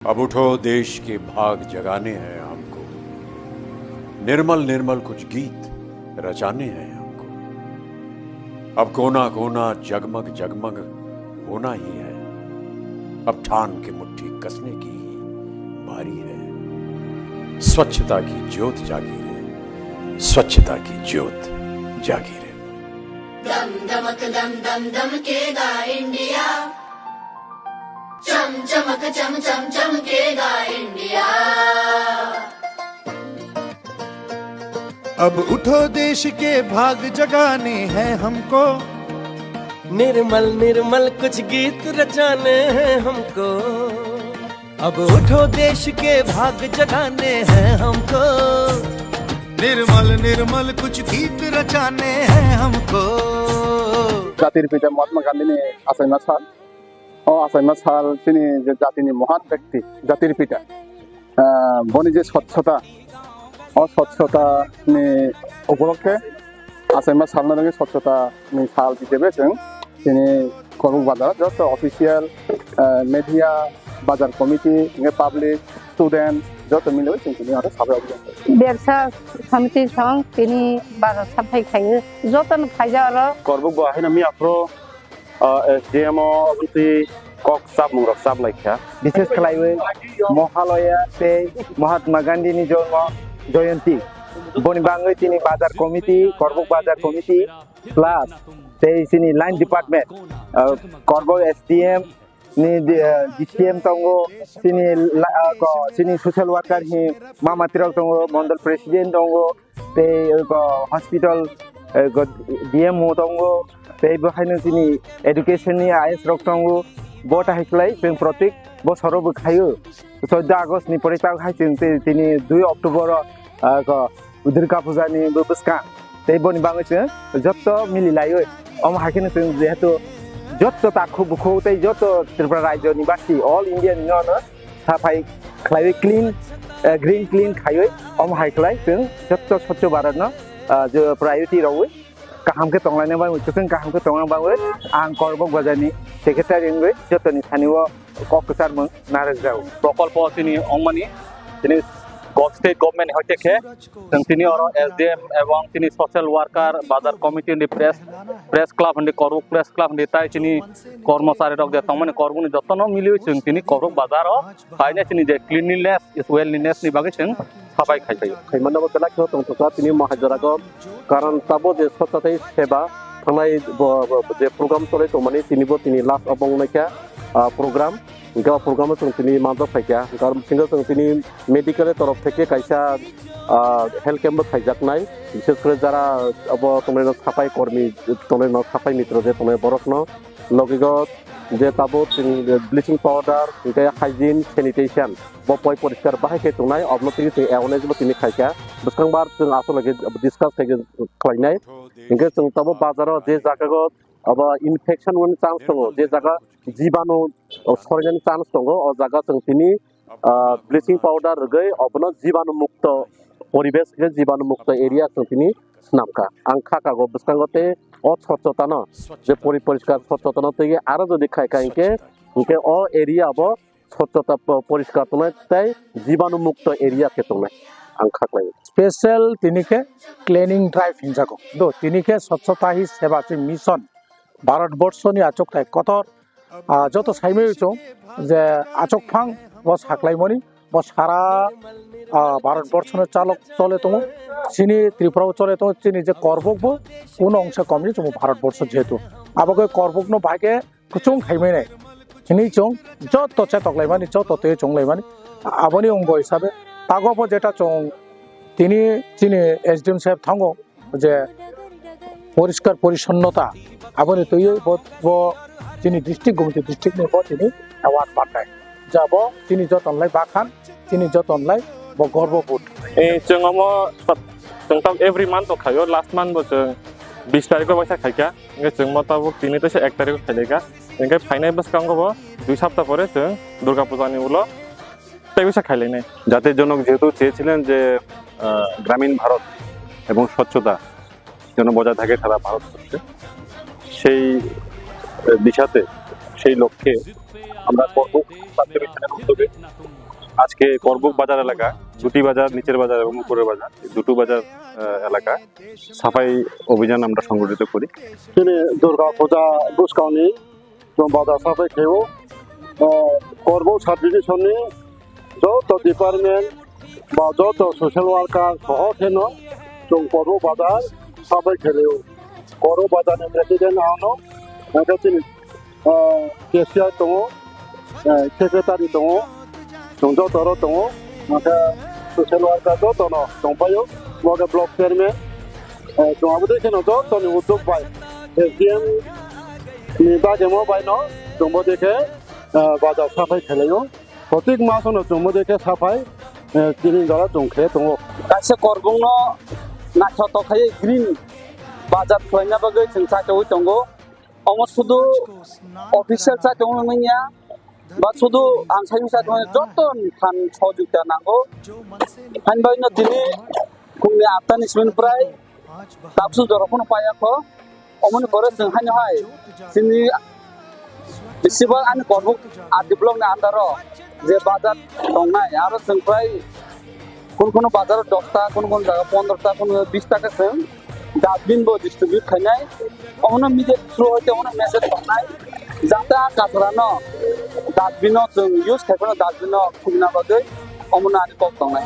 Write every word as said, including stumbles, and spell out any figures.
अब उठो, देश के भाग जगाने हैं हमको, निर्मल निर्मल कुछ गीत रचाने हैं हमको। अब कोना कोना जगमग जगमग होना ही है, अब ठान के मुट्ठी कसने की ही बारी है। स्वच्छता की ज्योत जागी रहे, स्वच्छता की ज्योत जागी रहे। दम दमक दम दम दमकेगा इंडिया। चम चमक चम चम चमकेगा इंडिया। अब उठो, देश के भाग जगाने हैं हमको। निर्मल निर्मल कुछ गीत रचाने हैं हमको। अब उठो, देश के भाग जगाने हैं हमको। निर्मल निर्मल कुछ गीत रचाने हैं हमको। Jatir pita Mahatma Gandhi ni achaima sal. O achaima sal chini je jatini mohan bekti, jatir pita, ah, boni je swchhota, o swchhota ni upolokhe achaima salno rwngwi swchhota ni sal hijebe chwng chini Korbuk bazar joto official, ah, media, bazar committee, hingke public, student joto milwi chwng tini oro sabai obhijan. Bersa samiti song tini bazar saphai khaio, jotono phaija oro. Korbuk bo haino miya phuru o S D M o aboni twi kok chapmung rok chap lai kha. Bishes khlaiwi Mohalaya tei Mahatma Gandhi ni jormo joyonti. Boni bangwi tini bazar committee, Korbuk bazar committee plus tei chini line department, ah, Korbuk S D M ni, ah, D C M tongo, chini la-, ah, ko, chini social worker hi mama tirok tongo, mondol president tongo, tei, eh, ko hospital, eh, ko D M O tongo, tei bo haino chini education ni I S rok tongo, bo ta hai khlai chwng protik bosoro bo khaio. Chauda August ni pore ta hai chwng tei tini dui October o, ah, ko Durga Puja ni bo bwskang. Tei boni bagwi chwng joto mili laiwi. Omo hai kheno chwng jehetu joto takhu bukhu tei joto Tripura rajyo ni basi all India ni no, no saphai khlaiwi clean, eh, green clean khaiwi omo hai khlai chwng joto Swchh Bharat no, ah, je priority rwwi kaham khe tonglaina bagwi, kwchwng kaham khe tongna bagwi ang Korbok Bazar ni secretary wngwi jotoni thani o kok kwcharmung narwkjago. Prokolpo chini ongmani chini go-, state government ni hoite khe chwng tini oro S D M ebong tini social worker, bazar committee ni press, press club ni Korbok press club ni tai chini kormochari rok je tongmani Korbok ni jotono miliwi chwng tini Korbok bazar o Phaina chini je cleanliness is wellness ni bagwi chwng sapai khai phaio. Khaimano bo belai kheno tongthokha tini Mahajora go. Karon tabo je swchhata tei seba thangnai bo, bo, je program choli tongmani tini bo tini last obo wngnaikha, ah, program. Hingke o program o chwng tini manjak phaikha. Hingke aro bisingo chwng tini medical ni torof theke kaisa, ah, health camp bo khaijaknai. Bishes kore jara obo tongnaino sapai kormi tongnaino sapai mitro je tongnai borokno logigo je tabuk chwng bleaching powder, hingke hygiene, sanitation, bo poi poriskar bahai khe tongnai, obno tini chwng awareness bo tini khaikha. Bwskang bar chwng aswk lagi discuss khaikhe khlainai. Hingke chwng tabuk bazaro je jaga o abo infection wngni chance tongo, je jaga jibanu sorinani chance tongo, o jaga chwng tini ah, bleaching powder rwgwi obono jibanu mukto poribesh hwnkhe jibanu mukto area chwng tini swnamkha. Ang kha kago bwskango tei o swchhotano je pori poriskar swchhotano twi aro jodi khai khai hwnkhe, hwnkhe o area bo swchhota po-, poriskar tongnai tei jibanu mukto area khe tongnai ang kha khlaio. Special tini khe cleaning drive hinjago. Do tini khe Swachhata Hi Seva se mission Bharat Borsho ni achukthai kotor Ah, joto saimai chwng je achuk phang bo saklaimani bo sara, ah, Bharat Borsho no chalok chole tongo, chini Tripura o chole tongo, chini je Korbok bo kuno ongsa komni chwng Bharat Borsho jehetu abo khe Korbok no bahai khe kwchwng khaimai nai hinwi chwng joto chetok laimani, joto tei chwng laimani, aboni wngbo hisabe tago bo jeta chwng tini chini S D M saheb thango, je poriskar porishonnota aboni twiwi bo, bo chini district gumti district ni bo tini award mannai. Ja bo chini joton lai bakhan, chini joton lai bo gorbo bood. Eh, chwng omo sat-, chwng tam every month o khaio, last month bo chwng bis tarikh o waisa khaikha. Hingke chwng mo tabuk tini teisa ek tarikh o khailaikha. Hingke phainai bwskango bo dui sapta pore chwng Durga Puja ni ulo tei bisa khailainai. জাতির জনক যেহেতু চেয়েছিলেন যে, আহ, গ্রামীণ ভারত এবং স্বচ্ছতা যেন বজায় থাকে সারা ভারতবর্ষে, সেই, আহ, দিশাতে সেই লক্ষ্যে আমরা করবুক সাব ডিভিশনের উদ্যোগে আজকে করবুক বাজার এলাকা, দুটি বাজার, নিচের বাজার এবং উপরের বাজার, এই দুটো বাজার আহ, এলাকা সাফাই অভিযান আমরা সংগঠিত করি। Chini Durga Puja buskangni chwng bazar sapai khaio. Korbo subdivision ni joto department ba joto social worker soho kheno chwng Korbo bazar sapai khaio. Korbo bazar ni president ano, hwnkhe chini ah, cashier tongo, ah, secretary tongo, chwng joto oro tongo, hwnkhe social worker jotono tongpaio, omo khe block chairman, ah, chwng abo dei kheno jotoni uddog bai, S D M ni bagwi mo bai no chwng bo dei khe, ah, bazar saphai khailaio, protik masono chwng bo dei khe saphai, ah, tini jora chwng khe tongo. Kaisa korbongno naithotok khai green bazar khwlaina bagwi chwng chachawi tongo. Omo sudu official chaitong wngmanya, ba sudu ang sai chaitong joto phan sojukta nango. Hain bai no tini khungni atta ni simi prai tapsu jora phano paya kho. Omoni pore chwng haino hai chini bisiba ani korbuk R D block ni under o je bazar tongnai aro chwng prai kun kun bazar o dosta, kun kun jaga pondro ta, kun kun bis ta khe chwng dustbin bo distribute khainai. Omono media through hoite omono message tongnai, jate a kachara no dustbin no chwng use khai phano dustbin no khulina bagwi omono ani kok tongnai.